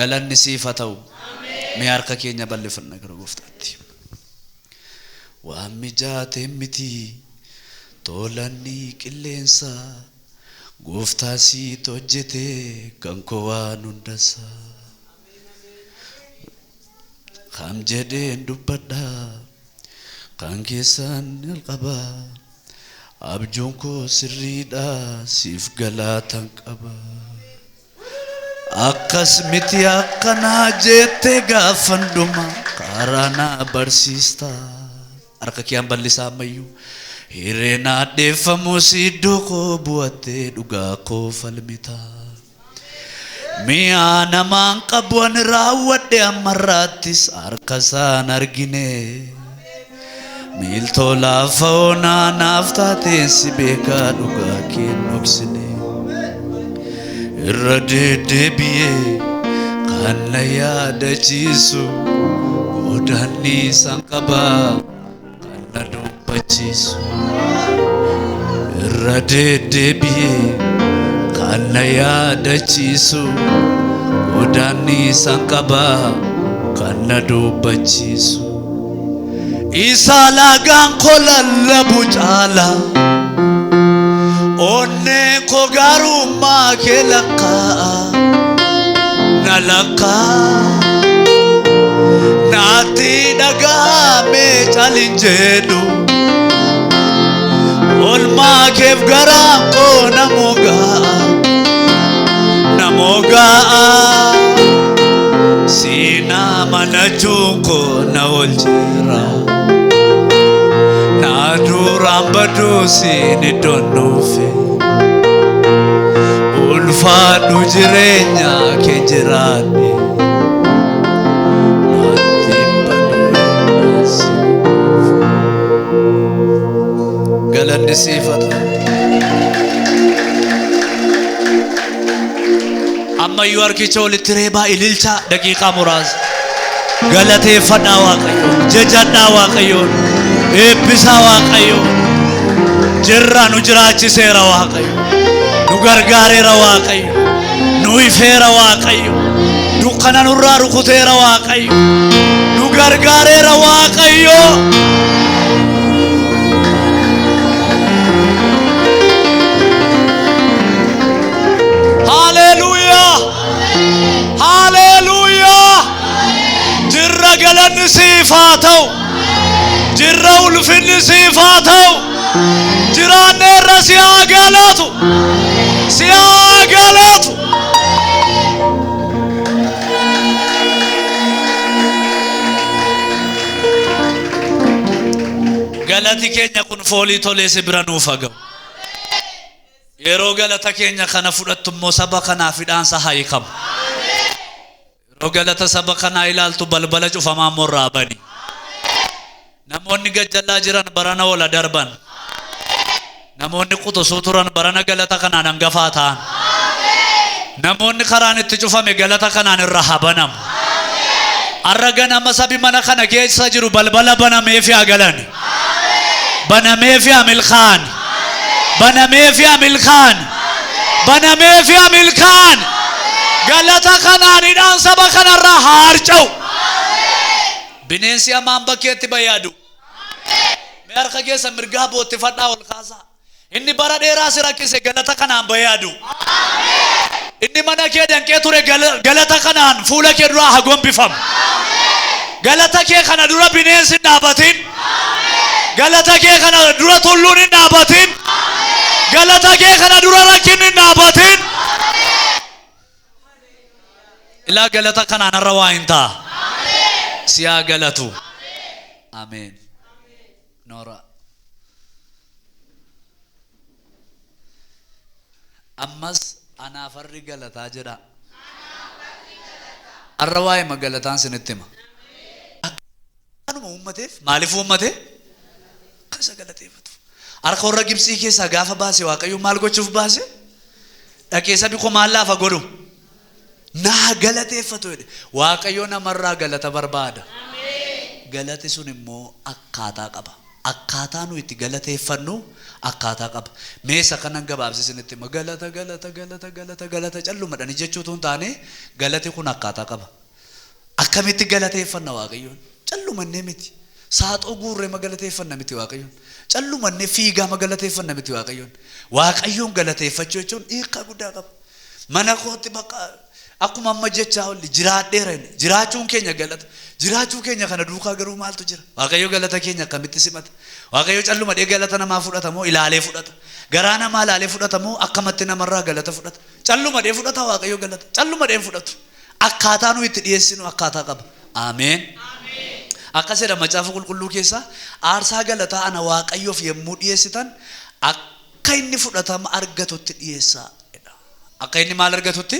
Galanni siif haa ta'u. Mee harka keenya bal'ifanna gara gooftaatti. Waan mijaate miti tolanni qilleensa gooftaa siit hojjete kan koo waan hundasa. Kam jedheen dubbadha kan keessan jalqaba abjuun koo sirriidha siif galaatan qaba. Akkas miti akkanaa jettee gaafan dhuma karaa na barsiista. Harka kiyaan bal'isaa ammayyuu. Hireen addeeffamus iddoo koo bu'attee dhugaa koo falmita. Mi'a namaan qabu ani raawwadhe ammarraattis harka isaan argine. Miiltoo lafa onaa naaf taateen si beekaa dhugaa kee hin dhoksine. Irra deddeebi'ee kan na yaadachiisu godaanni isaan qaba kan na dubbachiisu. Irra deddeebi'ee kan na yaadachiisu godaanni isaan qaba kan na dubbachiisu. Isa lagaan koo lallabu caala onneen koo gaarummaa kee lakkaa'a na lakkaa'a naatti dhaga'ame calin jedhu olmaa keef garaan koo na mogaa'a na mogaa'a siinaa manachuun koo na oolcheera na duraan baduu siin iddoon dhufe ulfaadhu jireenya kee jiraadhe naatti baduu si galanni siif haa ta'u. Ammayyuu harkicha walitti reebaa ililchaa daqiiqaa muraasa. Galateeffadhaa Waaqayyoon, jajadhaa Waaqayyoon, eebbisaa Waaqayyoon. Jirra nu jiraachiseera Waaqayyo. Nu gargaareera Waaqayyo. Nu ifeera Waaqayyo. Dukkana nurraa rukuteera Waaqayyo. Nu gargaareera Waaqayyo. Haleluuyaa! Haleluuyaa! Jirra galanni siif haa ta'u. Jirra ulfinni siif haa ta'u. Jiraanneerra si haa galatu. Si haa galatu. Galati keenya kun foolii tolee si bira nuuf haa ga'u. Yeroo galata keenya kana fudhattu immoo saba kanaaf hidhaansa haa hiikamu. Yeroo galata saba kanaa ilaaltu balbala cufamaa immoo irraa bani. Namoonni gajjallaa jiran barana ola darban. Namoonni quxusuu turan barana galata kanaan hangafaa ta'an. Namoonni karaan itti cufame galata kanaan irra haa banamu. Har'a ganama sabi mana kana keessa jiru balbala banameefi haa galani. Banameefi haa milkaa'ani. Banameefi haa milkaa'ani. Banameefi haa milkaa'ani. Galata kanaan hidhaan saba kanarraa haa harca'u. Bineensi hamaan bakkeetti bayyaadu. Mee harka keessa mirgaa boottifadhaa ol kaasaa. Inni bara dheeraa si rakkise galata kanaan bayyaadu. Inni mana kee danqee ture galata kanaan fuula kee duraa haa gombifamu. Galata kee kana dura bineensi hin dhaabatin. Galata kee kana dura tulluun hin dhaabatin. Galata kee kana dura rakkinni hin dhaabatin. Ilaa galata kanaan har'a waa hin ta'a. Si haa galatu. Ameen. Noora. Ammas anaaf har'i galataa jedhaa. Har'a waa'ee galataan sinitti hima. Akkanuma uummateef maaliif uummate? Akka isa galateeffatu. Harka warra Gibxii keessaa gaafa baase Waaqayyo maal gochuuf baase? Dhaqee sabi koo maal laafa godhu? Naa galateeffatu jedhe. Waaqayyo namarraa galata barbaada. Galati sun immoo akkaataa qaba. Akkaataa nu itti galateeffannu akkaataa qaba. Mee isa kanan gabaabsee isinitti hima. Galata, galata, galata, galata, galata callumadhani jechuutu hin taane, galati kun akkaataa qaba. Akkamitti galateeffanna Waaqayyoon? Callumannee miti. Saaxoo guurree ma galateeffanna miti Waaqayyoon. Callumannee fiigaa ma galateeffanna miti Waaqayyoon. Waaqayyoon galateeffachuu jechuun hiikkaa guddaa qaba. Mana kootti bakka akkuma amma jechaa olli jiraadheera inni. Jiraachuun keenya galata. Jiraachuu keenya kana duukaa garuu maaltu jira? Waaqayyo galata keenya akkamitti simata? Waaqayyo callumadhee galata namaa fudhata moo ilaalee fudhata? Garaa namaa ilaalee fudhata moo akkamatti namarraa galata fudhata? Callumadhee fudhata Waaqayyo galata. Callumadhee hin fudhatu. Akkaataa nu itti dhiyeessinu akkaataa qaba. Ameen. Akkas jedha Macaafa Qulqulluu keessaa, aarsaa galataa ana Waaqayyoof yommuu dhiyeessitan akka inni fudhatama argatutti dhiyeessaa jedha. Akka inni maal argatutti?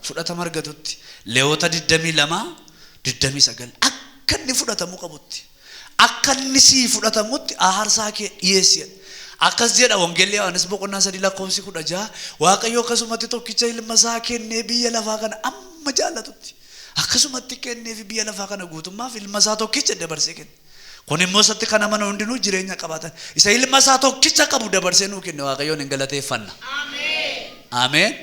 Fudhatama argatutti. Leewwota 22, 29. Akka inni fudhatamuu qabutti. Akka inni sii fudhatamutti aarsaa kee dhiyeessi jedha. Akkas jedha Wangeelli Yohaannis boqonnaa 3 lakkoofsi 16, Waaqayyo akkasumatti tokkicha ilma isaa kennee biyya lafaa kana amma jaallatutti. Akkasumatti kenneefi biyya lafaa kana guutummaaf ilma isaa tokkicha dabarsee kenne. Kun immoo isatti kan amanu hundinuu jireenya qabaatan. Isa ilma isaa tokkicha qabu dabarsee nuu kenne Waaqayyoon hin galateeffanna. Ameen.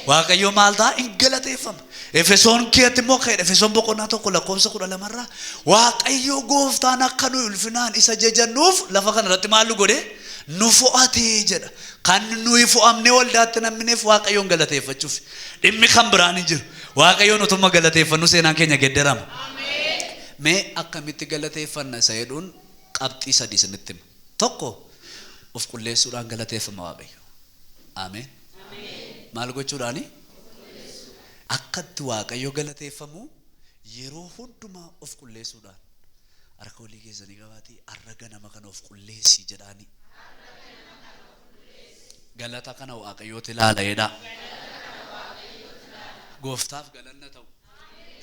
Waaqayyo maal ta'a? Hin galateeffama. Efesoon keetti immoo akka jedha, Efesoon boqonnaa 1 lakkoofsa 12 irraa, Waaqayyo gooftaan akka nuyi ulfinaan isa jajannuuf lafa kana irratti maal nu godhe? Nu fo'ate jedha. Kan nuyi fo'amnee waldaatti nammineef Waaqayyoon galateeffachuuf. Dhimmi kan biraan hin jiru. Waaqayyoon utuma galateeffannu seenaan keenya geddarama. Mee akkamitti galateeffanna isa jedhuun qabxii sadii isinitti hima. Tokko, of qulleessuudhaan galateeffama Waaqayyo. Ameen. Maal gochuudhaani? Akka itti Waaqayyo galateeffamu yeroo hundumaa of qulleessuudhaan. Harka walii keessanii qabaatii har'a ganama kana of qulleessi jedhaanii. Galata kana Waaqayyootu ilaala jedhaa. Gooftaaf galanna ta'u.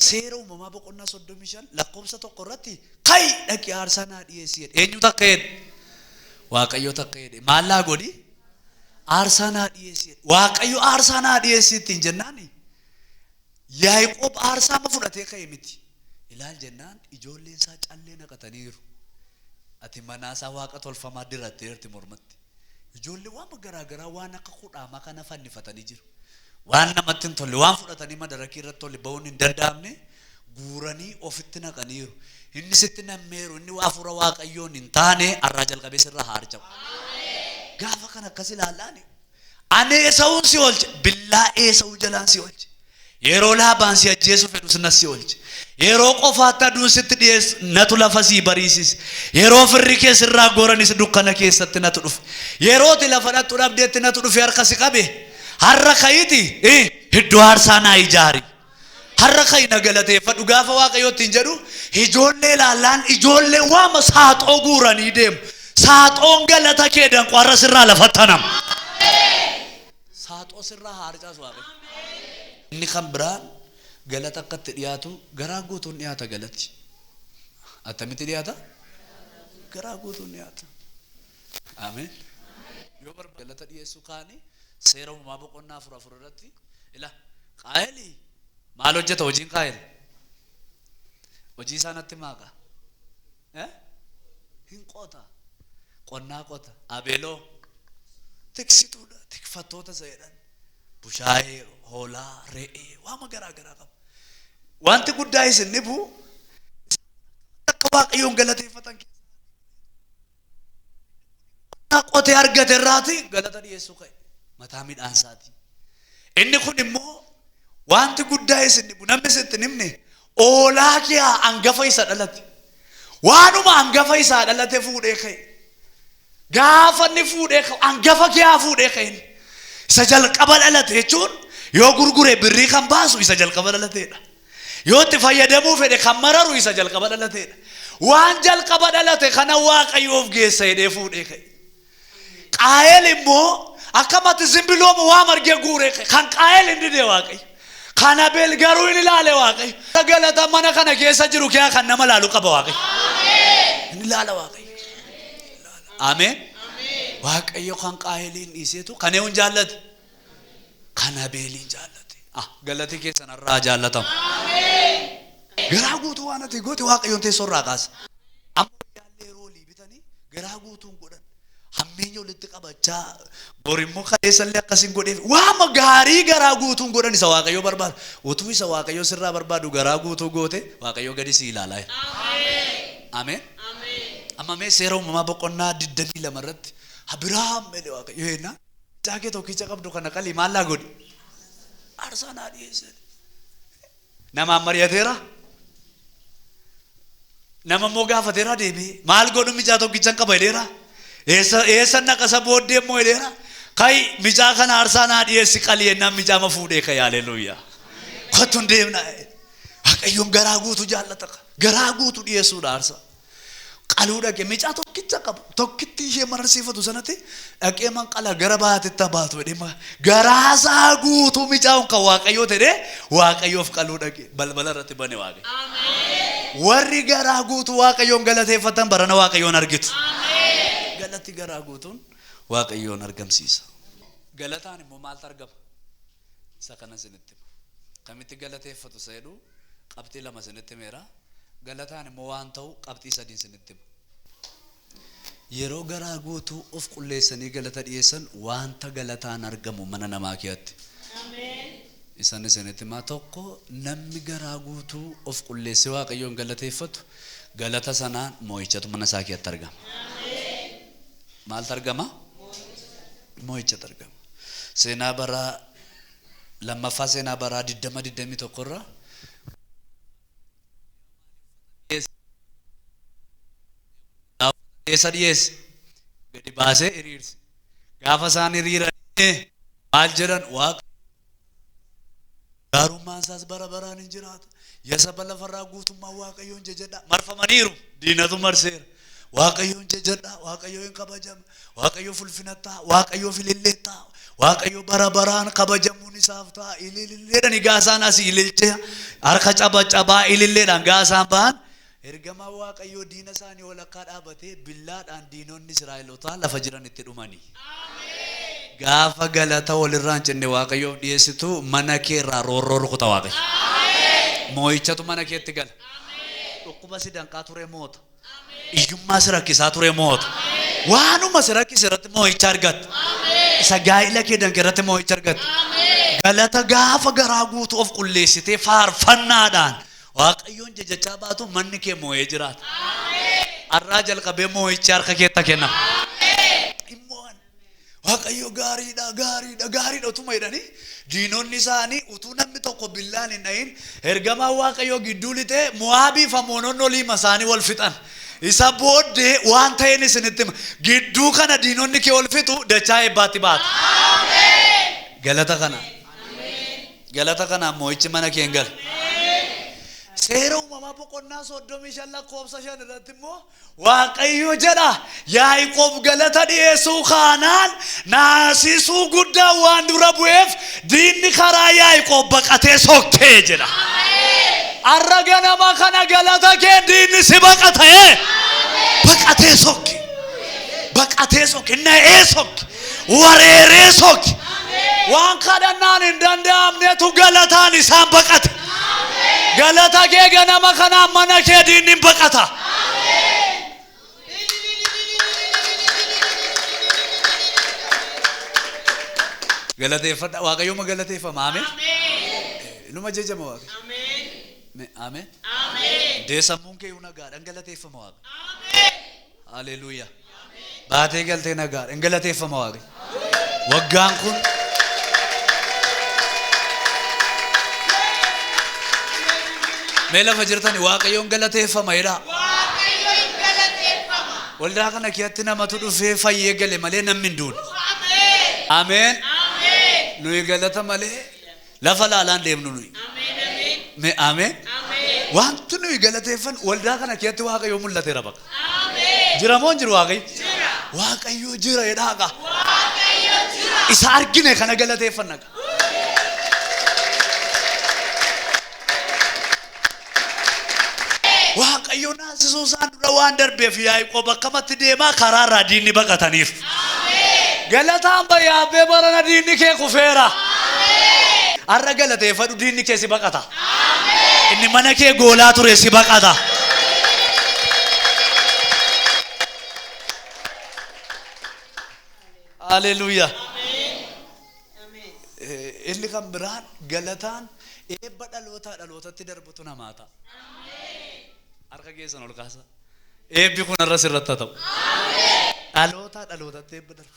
Seera Uumamaa boqonnaa 35 lakkoofsa 1 irratti, ka'i dhaqi aarsaa naa dhiyeessi jedhe. Eenyutu akka jedhe? Waaqayyotu akka jedhe. Maal naa godhi? Aarsaa naa dhiyeessi jedhe. Waaqayyo aarsaa naa dhiyeessi ittiin jennaan Yaaqoob aarsaa amma fudhatee ka'e miti. Ilaal jennaan ijoolleen isaa callee naqataniiru. Ati manaasaa waaqa tolfamaa diratteerti mormatti. Ijoollee waan garaa garaa waan akka kudhaamaa kana fannifatanii jiru. Waan namatti hin tolle, waan fudhatanii madarakii irratti tole ba'uun hin danda'amne guuranii ofitti naqaniiru. Inni sitti nammeeru, inni hafuura Waaqayyoon hin taane har'aa jalqabee sirraa haa harca'u. Gaafa kana akkas ilaallaani, ani Eesawuun si oolche, billaa Eesawuu jalaan si oolche. Yeroo Laabaan si ajjeesuu fedhus na si oolche. Yeroo qofaatti aduun sitti dhiyeessu natu lafa sii bariisise. Yeroo firri kee sirraa goranis dukkana keessatti natu dhufe. Yeroo ati lafa dhaqxu dhabdeetti natu dhufee harka si qabe. Har'a ka'iti iddoo aarsaa naa ijaari. Har'a ka'i na galateeffadhu gaafa Waaqayyo ittiin jedhu, ijoollee ilaallaan ijoollee waama saaxoo guuranii deemu. Saaxoon galata kee danqu har'a sirraa lafatti hanama. Saaxoo sirraa haa harcaasu Waaqayyo. Inni kan biraan galata akka itti dhiyaatu, garaa guutuun dhiyaata galati. Attamitti dhiyaata? Garaa guutuun dhiyaata. Ameen. Yoo barbaade galata dhiyeessuu kaani, Seera Uumamaa boqonnaa 4:4 irratti ila Qaayeli maal hojjeta? Hojiin Qaayel, hojii isaa natti maaqa. Eh? Hin qota. Qonnaa qota. Abeeloo tiksituudha. Tikfattoota isa jedhan. Bushaayee, hoolaa, re'ee, waama garaa garaa qaba. Wanti guddaa isin dhibu, akka Waaqayyoon galateeffatan keessaa qotee argate irraati galata dhiyeessuu ka'e. Mataa midhaan isaati. Inni kun immoo wanti guddaa isin dhibu, namni isitti hin himne, oolaa kee hangafa isa dhalate. Waanuma hangafa isaa dhalate fuudhee ka'e. Gaafa inni fuudhee ka'u, hangafa kee haa fuudhee ka'e inni. Isa jalqaba dhalate jechuun yoo gurgure birrii kan baasu isa jalqaba dhalateedha. Yoo itti fayyadamuu fedhe kan mararu isa jalqaba dhalateedha. Waan jalqaba dhalate kana Waaqayyoof geessa jedhee fuudhee ka'e. Qaayel immoo akkamatti zimbilooma waa margee guuree ka'e. Kan Qaayel hin dide Waaqayyo. Kan Abeel garuu hin ilaale Waaqayyo. Galata mana kana keessa jiru kee kan nama ilaalu qaba Waaqayyo. Hin ilaala Waaqayyo. Ameen. Waaqayyo kan Qaayeliin dhiiseetu kan eenyuun jaallate? Kan Abeeliin jaallate. Ah, galati keessan har'aa jaallatamu. Garaa guutuu waan ati goote Waaqayyoon teessoo irraa kaasa. Amma wayyaallee yeroo olii bitanii Garaa guutuun godhan. Hammeenya walitti qabachaa bor immoo kaleessallee akkasiin godheef waama gaarii garaa guutuun godhan isa Waaqayyoo barbaadu. Utuu isa Waaqayyoo sirraa barbaadu garaa guutuu goote Waaqayyoo gadi si ilaalaa jira. Ameen. Amma mee seera uumamaa boqonnaa 22 irratti Abiraam jedhe Waaqayyo eenna mucaa kee tokkicha qabdu kana qalii maal naa godhi? Aarsaa naa dhiyeessi. Namaan mari'ateera? Nama immoo gaafateera deebi'ee. Maal godhu micaa tokkichan qaba jedheera. Eessa eessa naqa isa booddee immoo jedheera. Kai micaa kana aarsaa naa dhiyeessi qalii jennaan micaa ma fuudhee ka'e haleluuyaa. Kottu hin deemna. Waaqayyoon garaa guutuu jaallata. Garaa guutuu dhiyeessuudha aarsaa. Qaluu dhaqe micaa tokkicha qabu tokkitti ishee mararsiifatu sanatti dhaqee manqala gara baatitti baatu jedhee garaasaa guutuu micaa'uun kan Waaqayyoo ta'ee Waaqayyoof qaluu dhaqe balbala irratti bane Waaqayyo. Warri garaa guutuu Waaqayyoon galateeffatan barana Waaqayyoon argitu. Galati garaa guutuun Waaqayyoon argamsiisa. Galataan immoo maaltu argama? Isa kana isinitti hima. Kamitti galateeffatu isa jedhu qabxii lama isinitti himeera. Galataan immoo waan ta'u qabxii sadiin isinitti hima. Yeroo garaa guutuu of qulleessanii galata dhiyeessan wanta galataan argamu mana namaa keessatti. Isan isinitti himaa tokko namni garaa guutuu of qulleessee Waaqayyoon galateeffatu galata sanaan moo'ichatu mana isaa keessatti argama. Maaltu argama? Moo'ichatu argama. Seenaa baraa lammaffaa seenaa baraa 20 21 irra eessa dhiyeesse gadi baasee hiriirse. Gaafa isaan hiriiranii maal jedhan? Waaqa gaarummaan isaas bara baraan hin jiraata. Yaa saba lafarraa guutummaa Waaqayyoon jajadhaa. Marfamaniiru. Diinatu marseera. Waaqayyoon jajadhaa. Waaqayyoo hin kabajama. Waaqayyoo fulfinattaa. Waaqayyoo fililleettaa. Waaqayyo bara baraan kabajamuun isaaf ta'a. Ililleedhaan gaasaan asii ililchee harka caba cabaa ililleedhaan gaasaan ba'an. Ergamaa Waaqayyoo diina isaanii walakkaa dhaabatee billaadhaan diinonni Israa'elotaa lafa jiran itti dhumanii. Gaafa galata walirraa hin cinne Waaqayyoof dhiyeessitu mana kee irraa roorroo rukuta Waaqayyo. Moo'ichatu mana keetti gala. Dhukkuba si danqaa ture moota. Iyyummaa si rakkisaa ture moota. Waanuma si rakkise irratti moo'icha argatta. Isa gaa'ila kee danqe irratti moo'icha argatta. Galata gaafa garaa guutuu of qulleessitee faarfannaadhaan Waaqayyoon jajachaa baatu manni kee moo'ee jiraata. Har'aa jalqabee moo'ichi harka keetti kennama. Immo'an. Waaqayyo gaariidha, gaariidha, gaariidha utuma jedhanii diinonni isaanii utuu namni tokko billaan hin dhahin ergamaan Waaqayyoo gidduu lixee Mo'aabii fi Amoononni oliima isaanii wal fixan. Isa booddee waan ta'een isinitti hima. Gidduu kana diinonni kee wal fixu dachaa eebbaatti baata. Galata kana. Galata kanaan moo'ichi mana kee hin gala. Seera uumamaa boqonnaa 35 lakkoofsa 5 irratti immoo Waaqayyo jedha Yaaqoob galata dhiyeessuu kaanaan naasisuu guddaa waan dura bu'eef diinni karaa Yaaqoob baqatee sokkee jedha. Har'a ganama kana galata kee diinni si baqatee baqatee sokke. Baqatee sokke, na'ee sokke, wareeree sokke. Waan kadhannaan hin danda'amnetu galataan isaan baqate. Galata kee ganama kanaan mana kee diinni hin baqata. Galateeffadha. Waaqayyooma galateeffama. Ameen. Inuma jajama Waaqayyo. Ameen. Dee sammuun kee iyyuu nagaadhaan galateeffama Waaqa. Haleluuyaa. Baatee galtee nagaadha. Hin galateeffama Waaqayyo. Waggaan kun mee lafa jirtani Waaqayyoon galateeffama jedhaa. Waaqayyo hin galateeffama. Waldaa kana keessatti namatu dhufee fayyee gale malee namni hin duune. Ameen. Ameen. Ameen. Nuyi galata malee lafa laalaan deemnu nuyi. Ameen. Ameen. Mee ameen. Ameen. Wanti nuyi galateeffan waldaa kana keessatti Waaqayyo mul'ateera bakka. Ameen. Jira moo hin jiru Waaqayyo? Jira. Waaqayyo jira jedhaa qa. Waaqayyo jira. Isa argine kana galateeffanna qa. Waaqayyo naasisuu isaan dura waan darbeef Yaaqoob akkamatti deemaa karaa irraa diinni baqataniif. Galataan bayyaabbee barana diinni kee kufeera. Har'a galateeffadhu, diinni kee si baqata. Inni mana kee goolaa ture si baqata. Haleluuyaa. Inni kan biraan galataan eebba dhalootaa dhalootatti darbutu namaa ta'a. Harka keessan ol kaasa. Eebbi kun har'as irratti haa ta'u. Dhalootaa dhalootatti eebba darbu.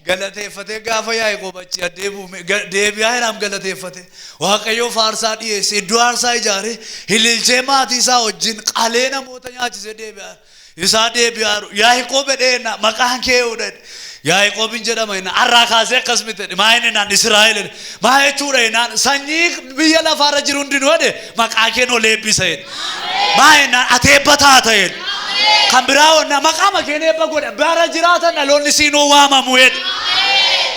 Galateeffatee gaafa Yaaqoob achi adeemuume deebi'aa hiraam galateeffate Waaqayyoo faarsaa dhiyeesse iddoo aarsaa ijaare hililchee maatii isaa wajjin qalee namoota nyaachisee deebi'aa isaa deebi'aa Yaaqoob jedhee maqaan kee jedhe Yaaqoob hin jedhama jennaan har'aa kaasee akkas miti jedhe maa inni naan Israa'el jedhe maa jechuudha jennaan sanyii biyya lafaarra jiru hundinuu jedhe maqaa keen ol eebbisa jedhe maa jennaan ati eebba taata jedhe kan biraa onna maqaa makeen eebba godha bara jiraatan dhaloonni siinuu waamamu jedhe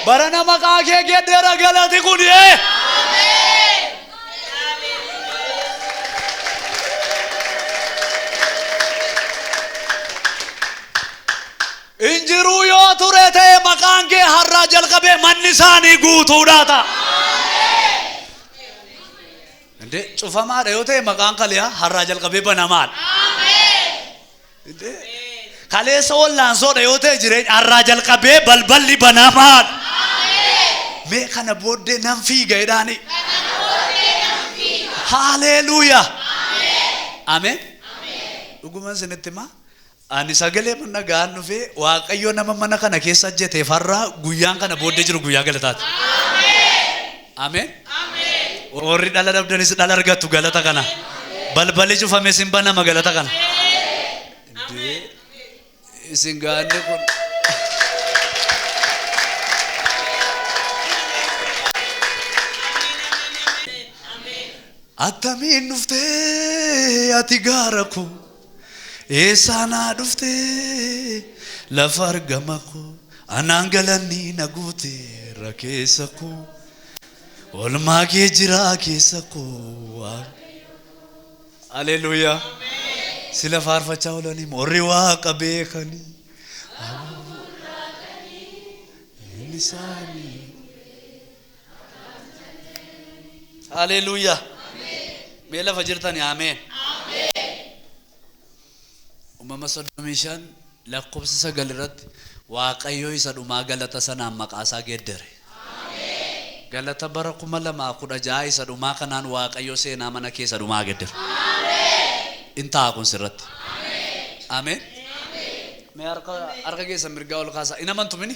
barana maqaa kee geddeera galati kun ee Injiruu yoo ture ta'e maqaan kee har'aa jalqabee manni isaanii guutuudhaa ta'a. Indee cufamaadha yoo ta'e maqaan kaleeyaa har'aa jalqabee banamaadha. Indee kaleessa wallaansoodha yoo ta'e jireenya har'aa jalqabee balballi banamaadha. Mee kana booddee nan fiiga jedhaani. Haaleluuyaa. Ameen. Dhuguman isinitti himaa. Ani sagalee mana ga'aan dhufee Waaqayyo nama mana kana keessa hojjeteef har'aa guyyaan kana booddee jiru guyyaa galataati. Ameen. Warri dhala dhabdanis dhala argattu galata kana. Balballi cufames hin banama galata kana. Isin gaanni kun. Attamiin dhuftee ati gaara koo eessaa naa dhuftee lafa argama koo anaan galanni na guuteera keessa koo olmaa kee jiraa keessa koo. Haleluuyaa. Sila faarfachaa oolanii warri waaqa beekanii. Inni isaanii. Haleluuyaa. Mee lafa jirtani ameen. Uumama 35 lakkoofsa 9 irratti Waaqayyo isa dhumaa galata sanaan maqaa isaa geeddare. Galata bara 2016 isa dhumaa kanaan Waaqayyo seenaa mana kee isa dhumaa geeddare. In ta'a kun sirratti. Ameen. Mee harka keessan mirgaa ol kaasaa. In amantu mini?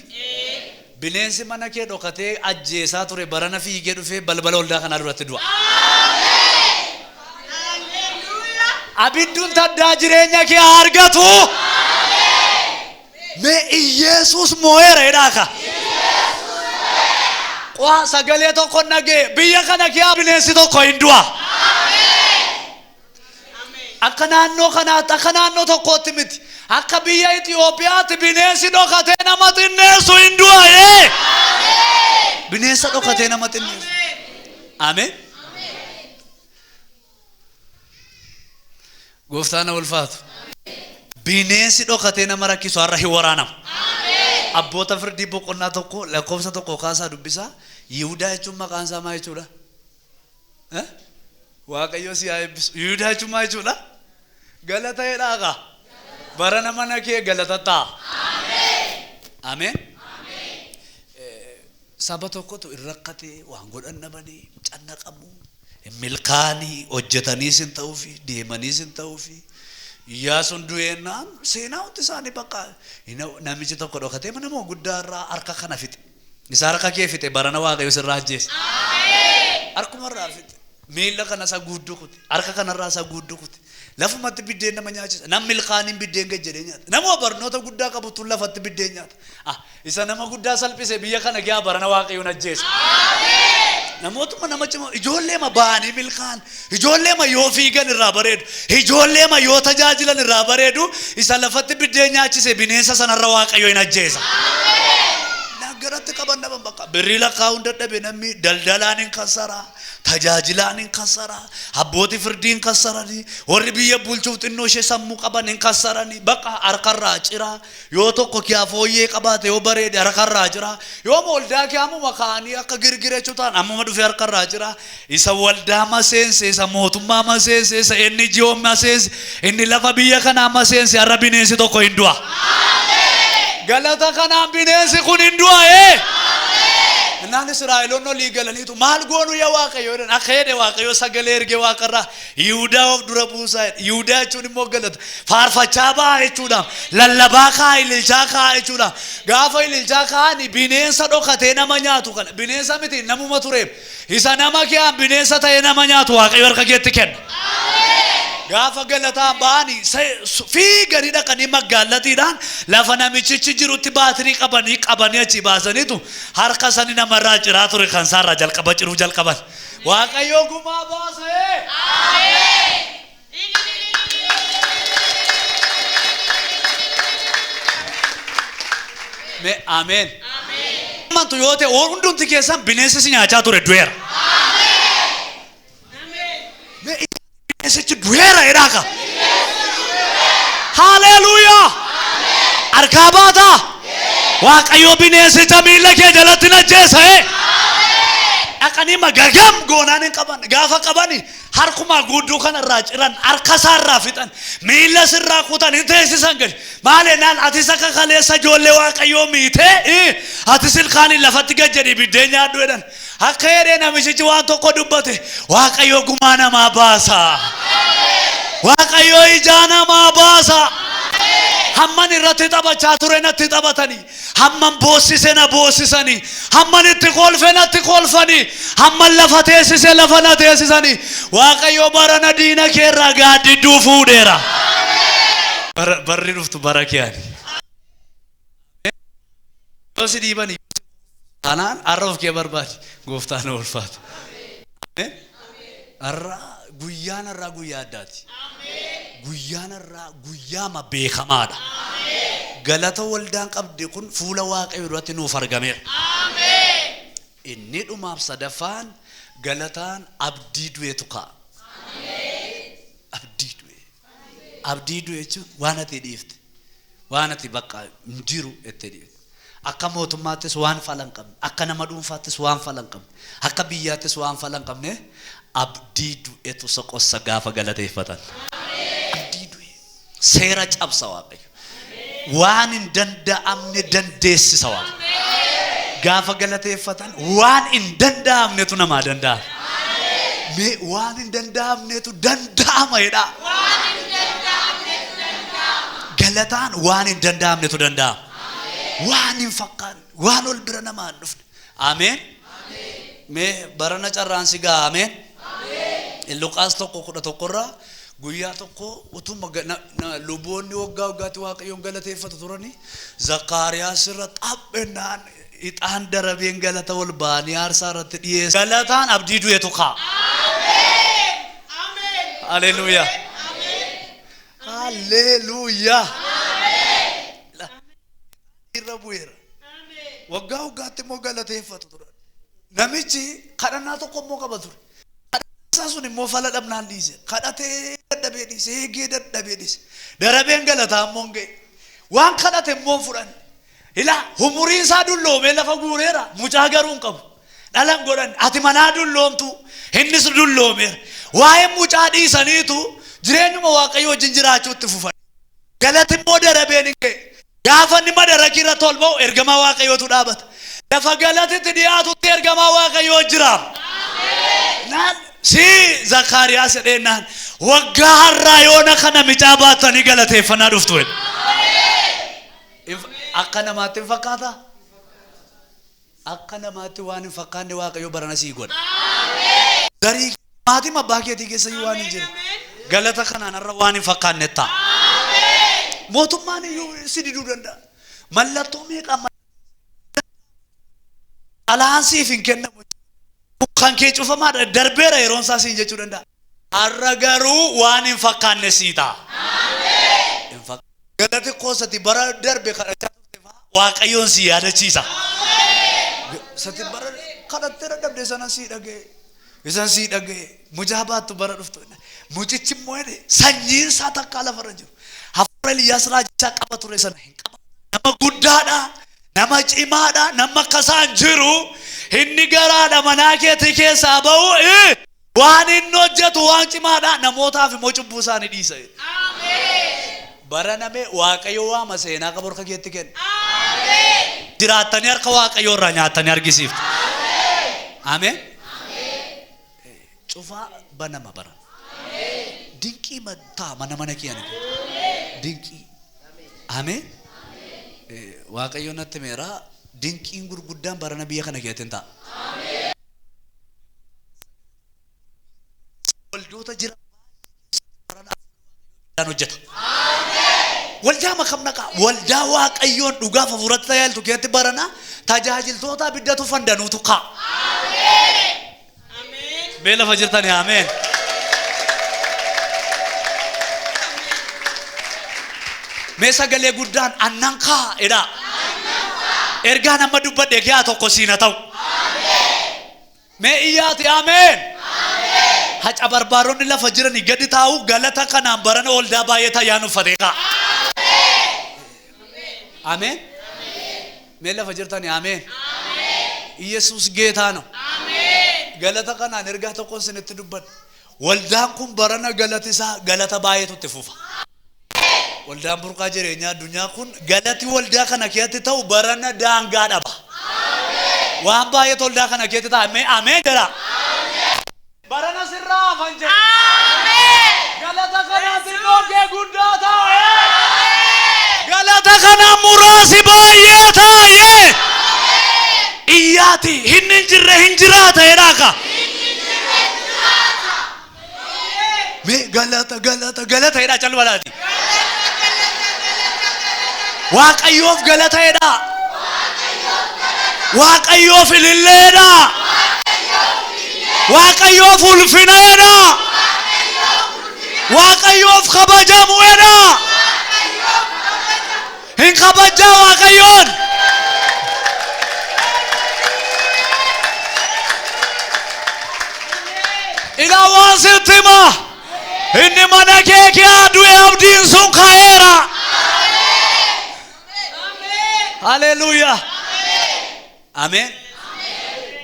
Bineensi mana kee dhokatee ajjeesaa ture barana fiigee dhufee balbala waldaa kanaa duratti du'a. Abidduun taddaa jireenya kee haa argatu. Mee Iyeesuus moo'eera jedhaa ka. Waa sagalee tokko dhagee biyya kana kee bineensi tokko hin du'a. Akka naannoo kanaatti akka naannoo tokkootti miti. Akka biyya Itoophiyaatti bineensi dhokatee nama xinneessu hin du'a. Bineensa dhokatee nama xinneessu. Ameen. Gooftaan haa ulfaatu. Bineensi dhokatee nama rakkisu har'a hin waraanamu. Abboota firdii boqonnaa 1 lakkoofsa 1 kaasaa dubbisaa. Yihudaa jechuun maqaan isaa maal jechuudha? Waaqayyo si haa eebbisu. Yihudaa jechuun maal jechuudha? Galata jedhaa kaa. Barana mana kee galata ta'a. Ameen. Saba tokkotu hin rakkatee waan godhan dhabanii cannaqamu. Hin milkaanii hojjetaniis hin ta'uufi deemaniis hin ta'uufi. Iyyaasuun du'eennaan seenaa hundi isaanii bakka namichi tokko dhokatee mana moo guddaa irraa harka kana fixe. Isa harka kee fixe barana Waaqayyo sirraa ajjeese. Harkuma irraa fixe. Miilla kana isa guudduu kute. Harka kanarraa isa guudduu kute. Lafumatti biddeen nama nyaachisa. Namni milkaaniin biddeen gad jedhee nyaata. Nama barnoota guddaa qabutu lafatti biddeen nyaata. Ah, isa nama guddaa salphise biyya kana gyaa barana Waaqayyoon ajjeese. Namootuma nama cimoo ijoolleema ba'anii milkaan ijoolleema yoo fiigan irraa bareedu ijoolleema yoo tajaajilan irraa bareedu isa lafatti biddeen nyaachise bineensa sanarra Waaqayyo hin ajjeesa. Naggaratti qaban dhaban bakka birrii lakkaa'uun dadhabe namni daldalaan hin kassaraa tajaajilaan hin kassaraa abbootii firdii hin kassaranii warri biyya bulchuuf xinnoo ishee sammuu qaban hin kassaranii bakka harkarraa ciraa yoo tokko kiyaa fooyyee qabaate yoo bareede harkarraa jira yoo waldaa kee ammuma ka'anii akka girgirechuu ta'an ammuma dhufee harkarraa jira isa waldaa maseense isa mootummaa maseense isa NGO maseense inni lafa biyya kanaa maseense har'a bineensi tokko hin du'a. Galata kanaan bineensi kun hin du'a'ee. Innaan Israa'eloonni olii galaniitu maal goonu yaa Waaqayyo jedhan. Akka jedhe Waaqayyo sagalee ergee waaqarraa Yihudaa of dura buusaa jedhe. Yihudaa jechuun immoo galata. Faarfachaa ba'a jechuudha. Lallabaa kaa'a, ililchaa kaa'a jechuudha. Gaafa ililchaa kaa'ani bineensa dhokatee nama nyaatu kana. Bineensa miti, namuma ture. Isa nama keeyaan bineensa ta'ee nama nyaatu Waaqayyo harka keetti kenna. Gaafa galataan ba'anii fiiganii dhaqanii magaalatiidhaan lafa namichichi jirutti baatirii qabanii qabanii achi baasaniitu harka sani namarraa ciraa ture kan isaarraa jalqaba ciruu jalqaban. Waaqayyo gumaa baasee. Mee ameen. Amantu yoo ta'e hundumti keessan bineensi si nyaachaa ture du'eera. Mee bineensichi du'eera jedhaa ka. Haleluuyaa. Harkaa baataa. Waaqayyo bineensicha miilla kee jalatti najjeessa. Dhaqanii magagam goonaan hin qaban. Gaafa qabani harkuma guudduu kanarraa ciran, harka isaarraa fixan, miilla sirraa kutan, hin teessisan gadi. Maal jennaan atis akka kaleessa ijoollee Waaqayyoo miitee atis ilkaaniin lafatti gad jedhii biddeen nyaadhu jedhan. Akka jedhee namichichi waan tokko dubbate, Waaqayyo gumaa namaa baasa. Waaqayyo ijaa namaa baasa. Hamman irratti taphachaa ture natti taphatanii, hamman boossise na boossisanii, hamman itti kolfe natti kolfanii, hamman lafa teessise lafa na teessisanii. Waaqayyo barana diina keerraa gaaddidduu fuudheera. Barri dhuftu bara kee ani. Yoo si dhiibanii kanaan har'a of kee barbaadi, gooftaan ulfaatu. Har'a guyyaan har'aa guyyaa addaati. Guyyaan har'aa guyyaama beekamaadha. Galata waldaan qabde kun fuula Waaqayyo duratti nuuf argameera. Inni dhumaaf sadaffaan galataan abdii du'etu ka'a. Abdii du'e. Abdii du'e jechuun waan ati dhiifte, waan ati bakka hin jiru jettee dhiifte. Akka mootummaattis waan fala hin qabne, akka nama dhuunfaattis waan fala hin qabne, akka biyyaattis waan fala hin qabne abdii du'etu soqossa gaafa galateeffatan. Abdii du'e. Seera cabsa Waaqayyo. Waan hin danda'amne dandeessisa Waaqayyo. Gaafa galateeffatan waan hin danda'amnetu namaa danda'ama. Mee waan hin danda'amnetu danda'ama jedhaa. Galataan waan hin danda'amnetu danda'ama. Waan hin fakkaanne, waan ol bira namaa hin dhufne. Ameen. Mee barana carraan si ga'a. Ameen. Luqaas 1:11 irraa guyyaa tokko utuma luboonni waggaa waggaatti Waaqayyoon galateeffatu turanii Zakkaariyaas irra xaphennaan ixaan darabeen galata ol ba'anii aarsaa irratti dhiyeessu. Galataan abdii du'etu ka'a. Haleluuyaa. Haleluuyaa. Irra bu'eera. Waggaa waggaatti immoo galateeffatu turan. Namichi kadhannaa tokko immoo qaba ture. Kadhannaa isaa sun immoo fala dhabnaan dhiise. Kadhatee dadhabee dhiise, eegee dadhabee dhiise. Darabeen galataa immoo hin ga'e. Waan kadhate immoo hin fudhanne. Ilaa umuriin isaa dulloomee lafa guureera. Mucaa garuu hin qabu. Dhala hin godhanne. Ati manaa dulloomtu. Innis dulloomeera. Waa'ee mucaa dhiisaniitu jireenyuma Waaqayyo wajjin jiraachuu itti fufan. Galati immoo darabeen hin ga'e. Gaafa inni madarakii irratti ol ba'u ergamaa Waaqayyootu dhaabata. Lafa galatitti dhiyaatutti ergamaa Waaqayyoo jira. Naan si Zakkaariyaas jedhee naan waggaa har'aa yoona kana micaa baattanii galateeffannaa dhuftu jedhe. Akka namaatti hin fakkaataa? Akka namaatti waan hin fakkaanne Waaqayyo barana sii godha. Zarii maatii abbaa keetii keessa iyyuu waan hin jirre. Galata kanaan har'a waan hin fakkaanne ta'a. Mootummaan iyyuu si diduu danda'a. Mallattoo meeqa xalaan siif hin kennamu. Kan kee cufamaadha, darbeera yeroon isaa siin jechuu danda'a. Har'a garuu waan hin fakkaanne sii ta'a. Galati koosati bara darbe kadhachaa turte fa'aa Waaqayyoon si yaadachiisa. Sati bara kadhattee dadhabde sana sii dhaga'e. Isan sii dhaga'e. Mucaa baattu bara dhuftu. Mucichi immoo jedhe sanyiin isaa takkaa lafarra jiru. Hafuura Eliyaas raajichaa qaba ture sana hin qaba. Nama guddaadha. Nama cimaadha. Nama akka isaan jiru. Inni garaadha manaa keetii keessaa ba'u. Waan inni hojjetu waan cimaadha. Namootaaf immoo cubbuu isaanii dhiisa. Bara namee Waaqayyo waama seenaa qabu harka keetti kenna. Jiraattanii harka Waaqayyoo irraa nyaattanii argisiiftu. Ameen. Cufaa banama baran. Dinqii mataa mana mana kiyyan. Dinqii. Ameen. Waaqayyo natti meera dinqiin gurguddaan barana biyya kana keessatti hin ta'a. Waldoota jira barana hojjeta. Waldaa makam naqaa waldaa Waaqayyoon dhugaaf hafuuratti tajaajiltu keessatti barana tajaajiltoota abiddatu fandanuutu ka'a. Mee lafa jirtani ameen. Mee sagalee guddaan annan kaa jedhaa. Ergaan amma dubbadhe kiyaa tokko siin haa ta'u. Mee iyyaati ameen. Haca barbaaronni lafa jiranii gadi taa'u galata kanaan barana waldaa baay'ee tayyaan uffatee ka'a. Ameen. Mee lafa jirtani ameen. Iyesuus geetaa ነው። Galata kanaan ergaa tokkoon isinitti dubbadha. Waldaan kun barana galati isaa galata baay'eetu itti fufa. Waldaan burqaa jireenyaa addunyaa kun galati waldaa kana keessatti ta'u barana daangaa dhaba. Waan baay'eetu waldaa kana keessatti ta'a. Ameen ameen jedha. Barana sirraa hafan jedha. Galata kanaan xinnoo kee guddaa ta'e. Galata kanaan muraasi baay'ee taa'e. Iyyaati hin jirre hin jiraata jedhaa. Mee galata galata galata jedhaa calbalaati. Waaqayyoof galata jedhaa. Waaqayyoof ilillee jedhaa. Waaqayyoof ulfina jedhaa. Waaqayyoof kabajamu jedhaa. Hin kabajaa Waaqayyoon. Ilaa waan sitti hima. Inni mana kee kee du'e abdiin sun ka'eera. Haleluuyaa. Ameen.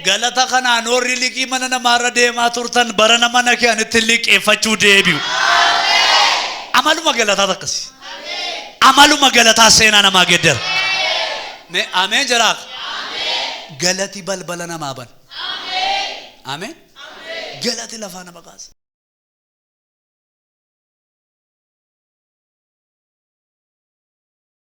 Galata kanaan warri liqii mana namaarra deemaa turtan barana mana kee anitti liqeeffachuu deebi'u. Amaluma galataa akkasi. Amaluma galataa seenaa namaa geddara. Mee ameen jedhaa. Galati balbala namaa bana. Ameen. Galati lafaa nama kaasa.